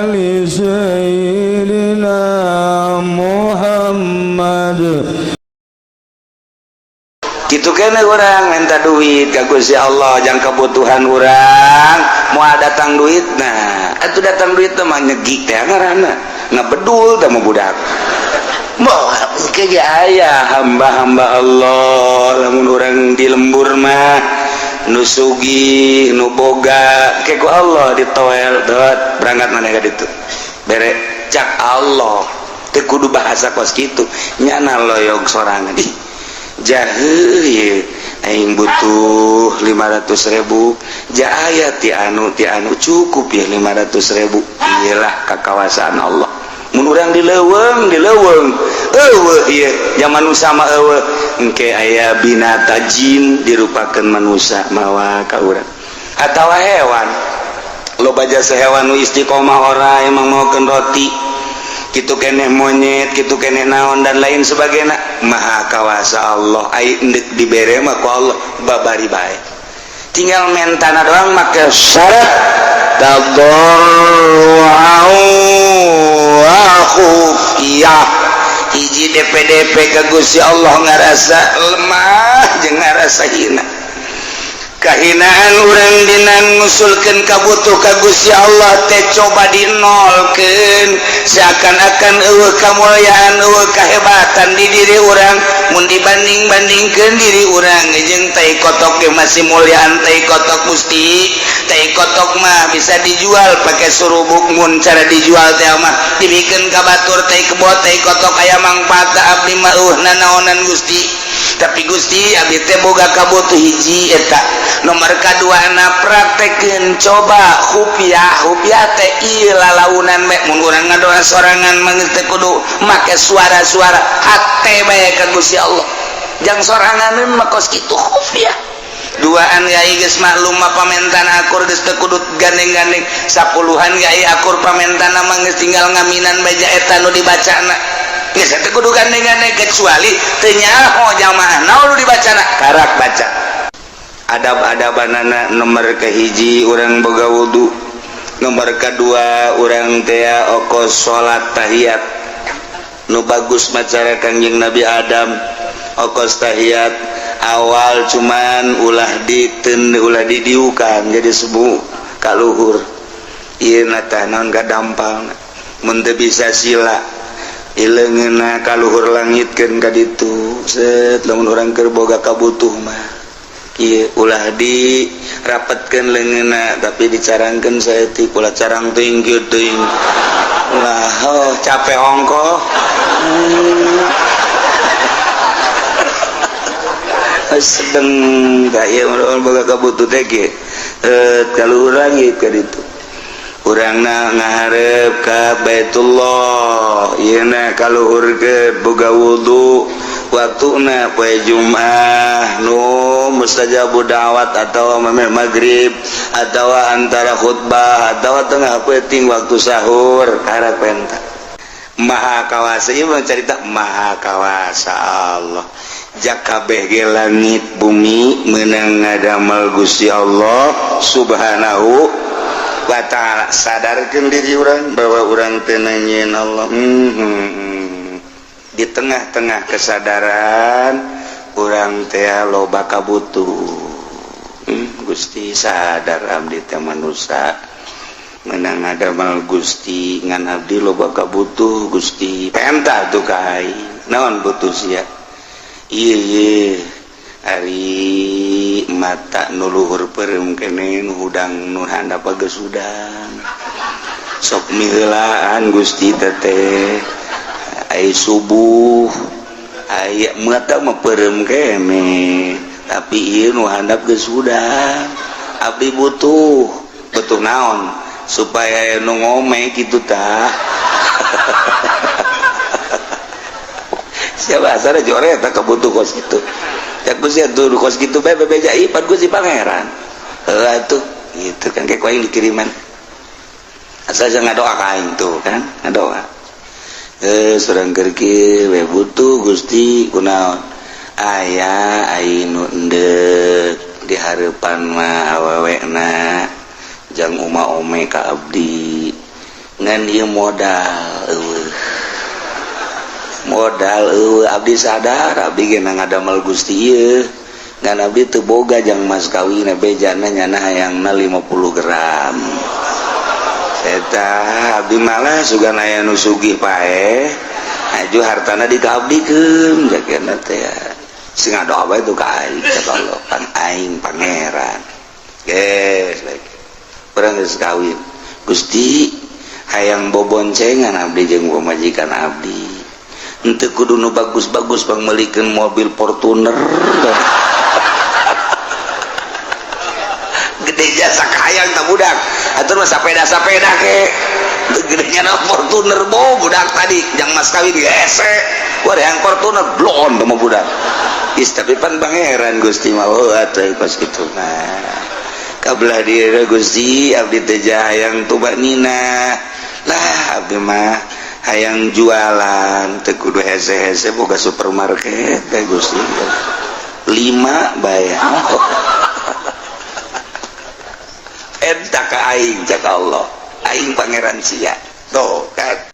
آل سيدنا محمد. Gitu kene urang minta duit ka Gusti Allah jang kebutuhan urang, moal datang duit. Nah, atuh datang duit teh mah nyegik teh ngaranna, ngabedul teh mah budak. Moal ke ge aya hamba-hamba Allah lamun urang di lembur mah nu sugih, nu boga, ke ku Allah ditoel dot berangkat maneh ka ditu. Bere cak Allah teu kudu bahasa kos kitu, nyana loyog sorangan. Ih, jahe ye aing butuh 500.000, ja aya ti anu ti anu, cukup ya 500.000. Iyalah kakawasaan Allah mun urang di leuweung, di leuweung eueuh ieu zaman manusa mah eueuh, engke aya binata jin dirupakeun manusa mawa ka urang atawa hewan. Loba jasa hewan nu istiqomah ora emang maokeun roti kitu keneh, monyet kitu keneh, naon dan lain sebagainya. Maha kawasa Allah, ai endek dibere mah ku Allah babari bae, tinggal mentana doang make syarat tadarru'an wa khufiyah. Hiji DPDP ke Gusti Allah ngarasa lemah jeung ngarasa hina, kahinaan urang dina ngusulkeun kabutuh ka Gusti Allah teh coba dinolkeun, seakan-akan eueuh kamulyaan, eueuh kahebatan di diri urang mun dibanding-bandingkeun diri urang jeung tai kotok ge masih mulyaan tai kotok. Gusti, tai kotok mah bisa dijual pakai surubuk, mun cara dijual teh mah dibikeun ka batur. Tai kebo, tai kotok aya mangfaat, abdi mah eueuh nanaonan, Gusti. Tapi Gusti, abdi teh boga kabutuh hiji eta. Nomor kedua na praktekeun coba khufiah. Khufiah teh ieu lalaunan me mun urang ngadoa sorangan mah geus teu kudu make suara-suara, hate bae ka Gusti Allah jang sorangan mah kos kitu khufiah. Duaan yai geus maklum mah pamentan akur, geus teu kudu gandeng-gandeng. Sapuluhan yai akur pamentana mah geus tinggal ngaminan baja eta nu dibacana, geus teu kudu gandeng-gandeng kecuali teu nyaho jamaah naon nu dibacana, karak baca adab-adabanana. Nomor kehiji urang boga wudu, nomor kedua urang tea okos salat tahiyat nu bagus macara Kangjeng Nabi Adam. Okos tahiyat awal cuman ulah diten, ulah didiukan, jadi sebu kaluhur ieu na tah naon kadampal. Mun teu bisa sila, ileungeunna kaluhur langitkeun ka ditu set. Lamun urang keur boga kabutuh mah ieu ulah dirapetkeun leungeunna, tapi dicarangkeun saeutik, ulah carang teuing kieu teuing ulah, oh, capek ongkoh. Sedeng tah ieu mun boga kabutuh teh kieu kaluhur langit ka ditu, urangna ngaharep ka Baitullah, ieu na kaluhur ke boga wudu. Waktuna poe Jumat nu mustajabu da'wat atau memeh maghrib atau antara khutbah atau tengah peuting waktu sahur, karak penta. Maha kawasa ieu mah carita maha kawasa Allah. Jak kabeh ge langit bumi meunang ngadamel Gusti Allah Subhanahu wa Ta'ala. Sadarkeun diri urang bahwa urang teu nyieun Allah. Di tengah-tengah kesadaran urang teh loba kabutuh. Gusti, sadar abdi teh manusia menang ngadamel Gusti, ngan abdi loba kabutuh, Gusti. Penta tuh ka aing, naon butuh sia? Ieu ye ari mata nu luhur peureum kene, nu hudang nu handap geus hudang, sok miheulaan, Gusti. Teteh ai subuh aya mata mah peureum kene, tapi ieu nu handap geus hudang. Abdi butuh butuh naon supaya nu ngome kitu tah. Siapa asal jore eta kabutuh kos kitu ya, Gusti? Atuh kos kitu bae bebeja ieu pan Gusti Pangeran. Heuh atuh gitu kan, kayak aing dikiriman asal jangan ngadoa ka aing tuh kan, ngadoa surang keur we butuh, Gusti. Kunaon? Aya ai nu endek di hareupan mah awewena jang uma ome ka abdi. Ngan ieu modal eueuh, modal eueuh. Abdi sadar abdi ge ngadamel Gusti ieu, ngan abdi teu boga jang mas kawin. Bejana nyana hayangna 50 gram eta. Abdi malah sugan aya nu sugih paeh, aju hartana dikaabdikeun jagana teh sing ngadoa bae tuh ka aing. Cek Allah, pan aing pangeran. Geus baik, urang geus kawin. Gusti, hayang boboncengan abdi jeung pamajikan abdi. Henteu kudu nu bagus-bagus, pangmeulikeun mobil Fortuner gede jasa hayang tak budak atur mah sapeda-sapeda ke gedenya na Fortuner. Bo budak tadi jang mas kawin hese, wah, yang Fortuner blon sama budak. Is, tapi pan pangeran Gusti mah. Oh, atuh pas kitu mah kabelah diri. Gusti, abdi teh hayang tumaknina lah. Abdi mah hayang jualan teu kudu hese-hese, boga supermarket teh Gusti, lima bayar. Eta ka aing, cak Allah, aing pangeran sia. Tuh kan.